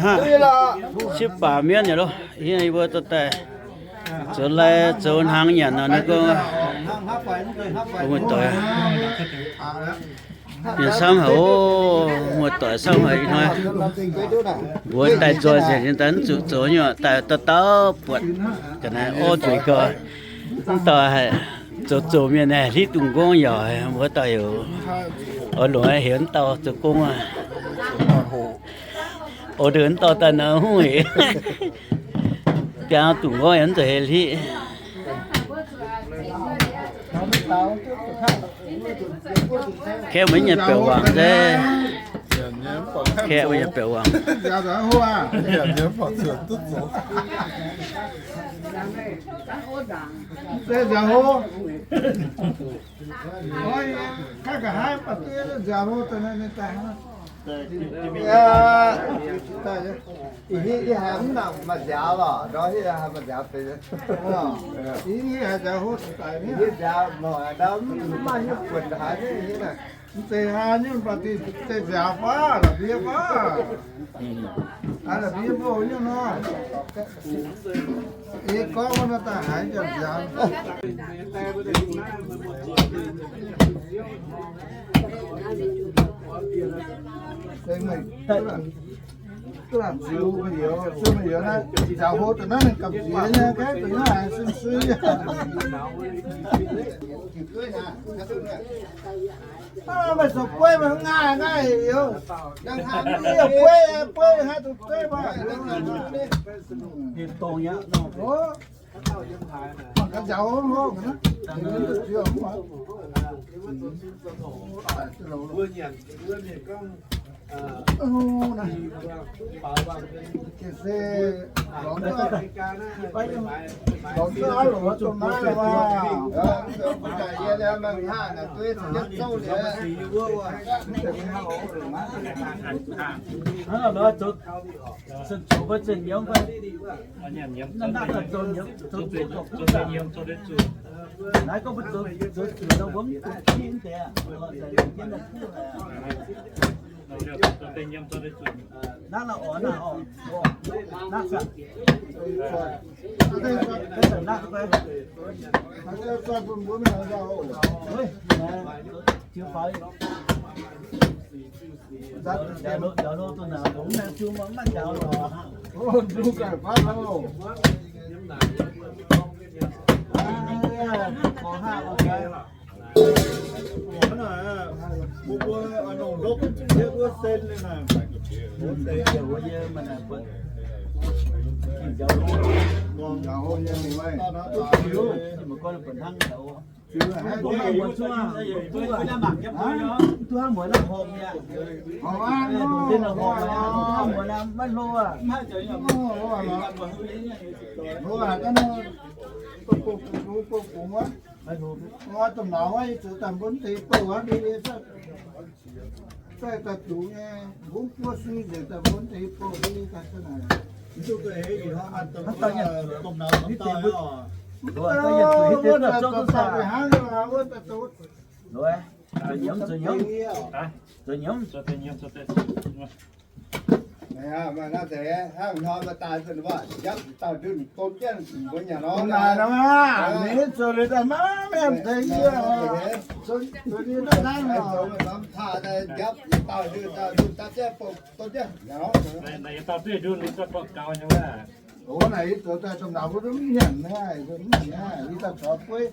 Sipv baac mienv nyei loh, yie mbuo dorh daaih zoux lai zoux hnaangx nyanc nor, ninh gorngv, muoz-doic, mienh camv haic oc, muoz-doic camv haic ih hnoi. Mbuo daaih nzoih nzengc nyei, daaih mv zuqc zoux nyei, daaih dauh dauh buatc ga'naaiv orv nzueic gau. Mv dauh haiz zoux zoux mienh naaic hlitv dungz nqorngv yaac mbuo dauh heuc, oix longc heuc mv dauh zoux gong aqv. Orv ndeic mv dauh daaih nor hungh hec. Biaa dungz nqorngv yaac mv zuqc hec hlitv. Kaeqv mbuo nyei biauv-wangc nzengc. Kaeqv mbuo nyei biauv-wangc. Ih hnoi ih haiz mv nangc maaih nziaaux lorqc, ndortv ih haiz maaih nziaaux deix. Ih hnoi ih haiz nziaaux hlo daic nyei. Ih hnoi nziaaux lorqc, ndau mv maaih nyungc buonc haaix nyungc nyei naaic. Mv zeiz haaix nyungc baac deix nziaaux faav, la'mbiev faav. Aa, la'mbiev mbuo nyungc nor. Ih gorngv wuov nor daaih haiz nziaaux. Duqv laanh ziux meih youz, zuov meih youz naaiv, nziaaux hlo deix naaiv ninh gamh nziex nyei, gaeqv deix naaiv haiz sin sui. Meih zoux bueiv meih ngaih ngaih youz. Yie bueiv, bueiv haaix zuqc dueiv maah. Mangc gaax nziaaux hlo, Naaiv gorngv mbuo zoux zuqc nor, mbuo mv duqv kin deix. Naaiv nor orv, naaiv orv, naaiv zanc, naaiv zanc naaiv, nziaaux hlo, nziaaux hlo duqv naaic, mv nangc jiu mv maaih nziaaux lorqc. Maiv hlo. Mv zoux daaih mbuo mv deix bouh aqv, mbuo yie zaih daaih zuqc nyei, mbuo buov sui nzengc daaih mbuo mv deix bouh mbuo yie daaih se naaic. Mv deix mbuo zuqc daaih hnangv wuov daaih zoux. Zuqc nyiemv, zuqc nyiemv, zuqc nyiemv. Hnangv nor maaih daaih nziapv dauh ndutv don jienv mbuo nyanc nor. Naaic nor aqv, ninh zoux liuz daaih maiv mienh tengx yie. Zoux liuz daaih hnangv nor. Nziapv dauh ndutv, dauh ndutv daaih jienv bouh don jienv nyanc nor. Naaic yie dauh duqv ndutv ninh za'gengh gaux nyei wuov. Naaic yie zoux daaih domh nauz mbuo mv nyanc naaiv, mv nyanc naaiv, yie daaih caux bueiv.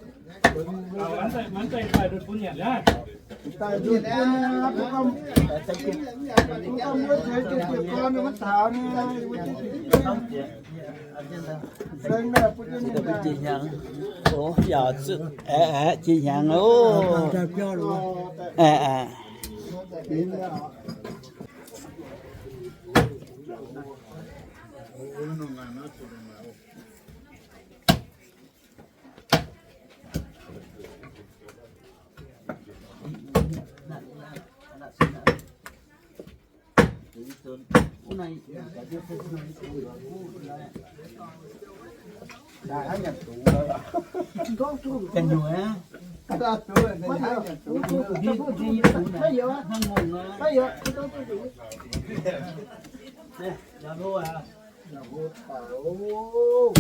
Jiex hnyangx oc. Yaac hlo aqv. Yaac hlo daic oc.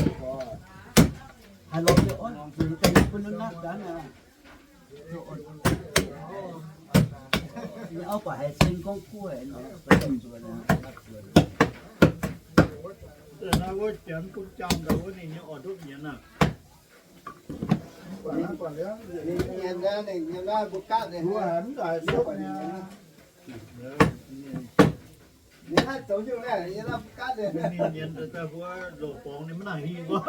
Haaix lorz ziouc oix zuqc daaih bun naaiv naaiv gaax aqv. Auv baac haiz ceng gorngv guv haic nor, zuoqc naaiv wuov janx gunv jangx ndau wuov ninh nyei oix ndopv nyienz aqv. Ninh nyienz, ninh nyienz naaiv mbuo gaatv ninh. Ninh haih zoux nyungc naaiv, yie lamh gaatv ninh. Ninh nyienz daaih mbuo loz-borngz ninh maiv nangc hingh wuov.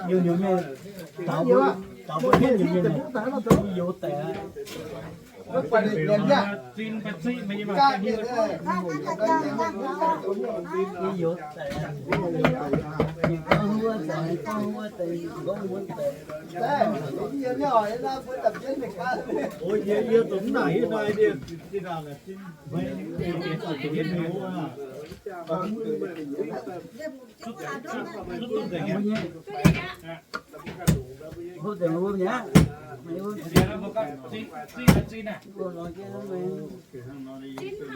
Nyungc-nyungc mienh, taux mbuo hiuv nyungc mienh, youz daic aqv. Youz daic. Gorngv wuov deix, gorngv wuov deix. Yie, yie zoux mv naaic hiuv nor,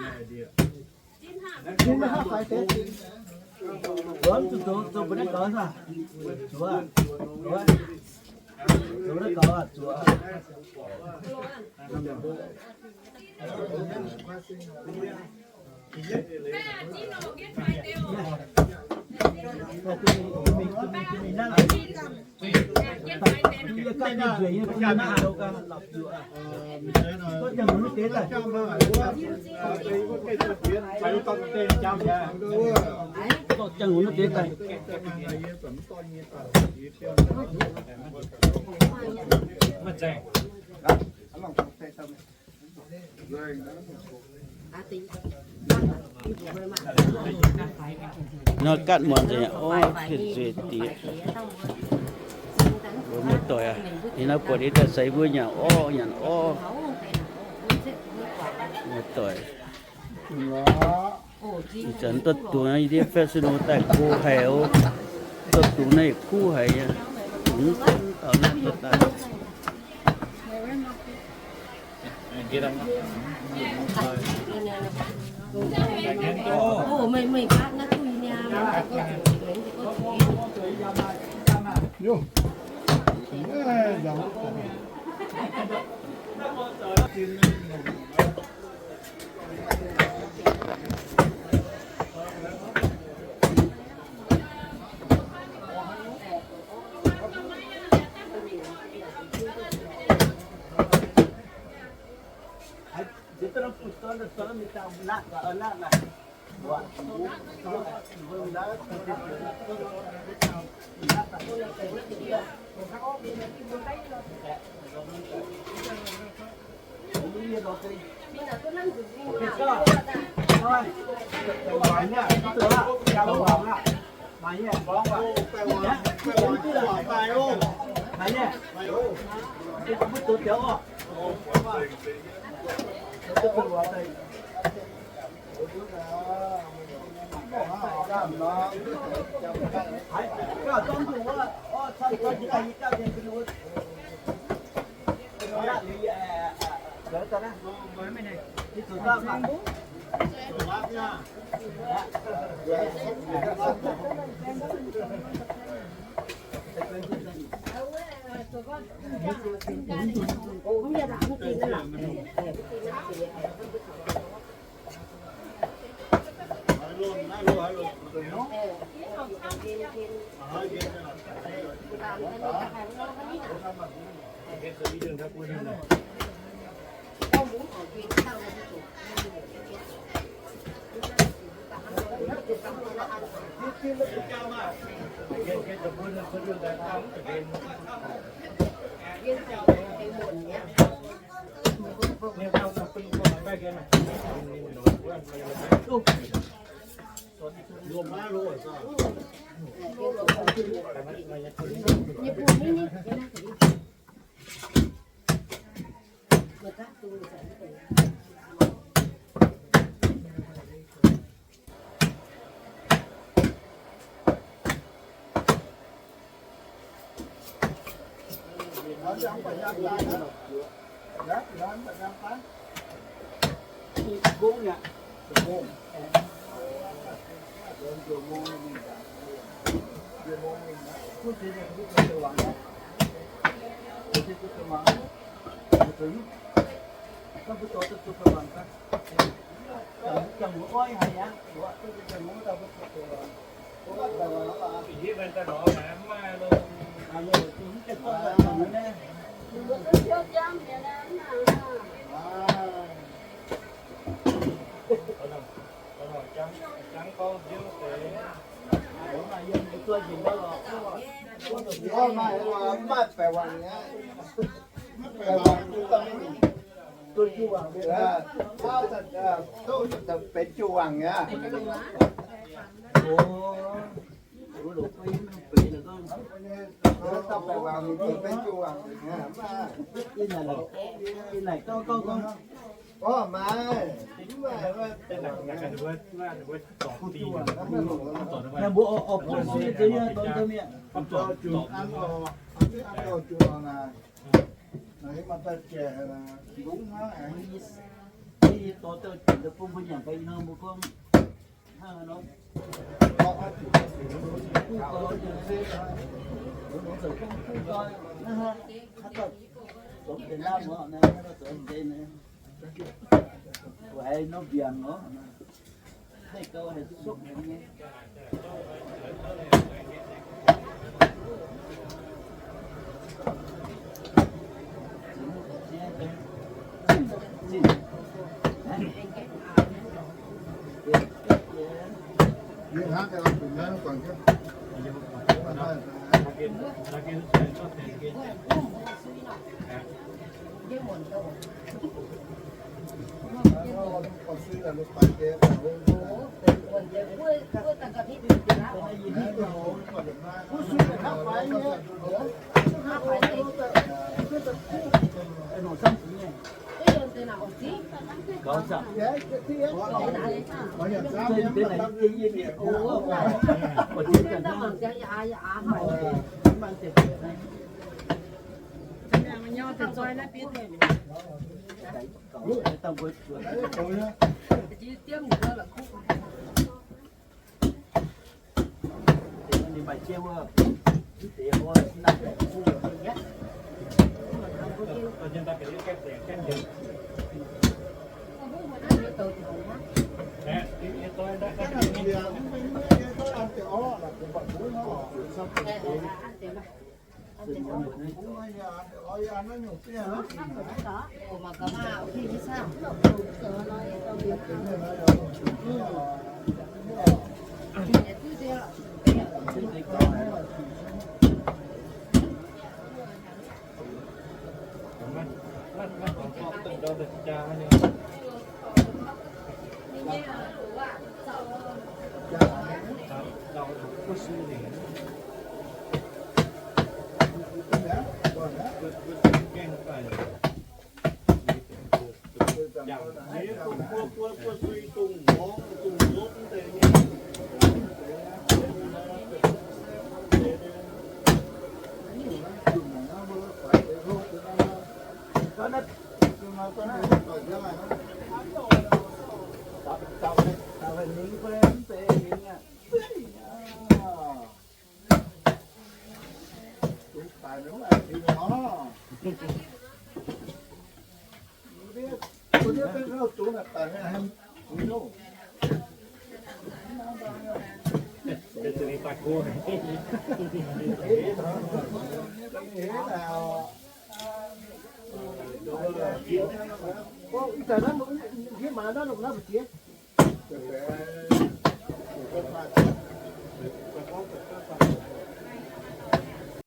Zuqc, zuqc, zuqc, zuqc, zuqc. Nor gaatv muonz nzengc, orv, pien zueih diex. Mbuo muoz-doic aac, ih naaiv buatc yie daaih seix mbuo nyanc orv nyanc orv. Muoz-doic, ih zanc duqv dungx yie ndiev fashion daaih go haic oc. Duqv dungx naaiv kuv haic nyei. Mv dungx taux naaiv duqv daaih. Benx juv-waangc aqv.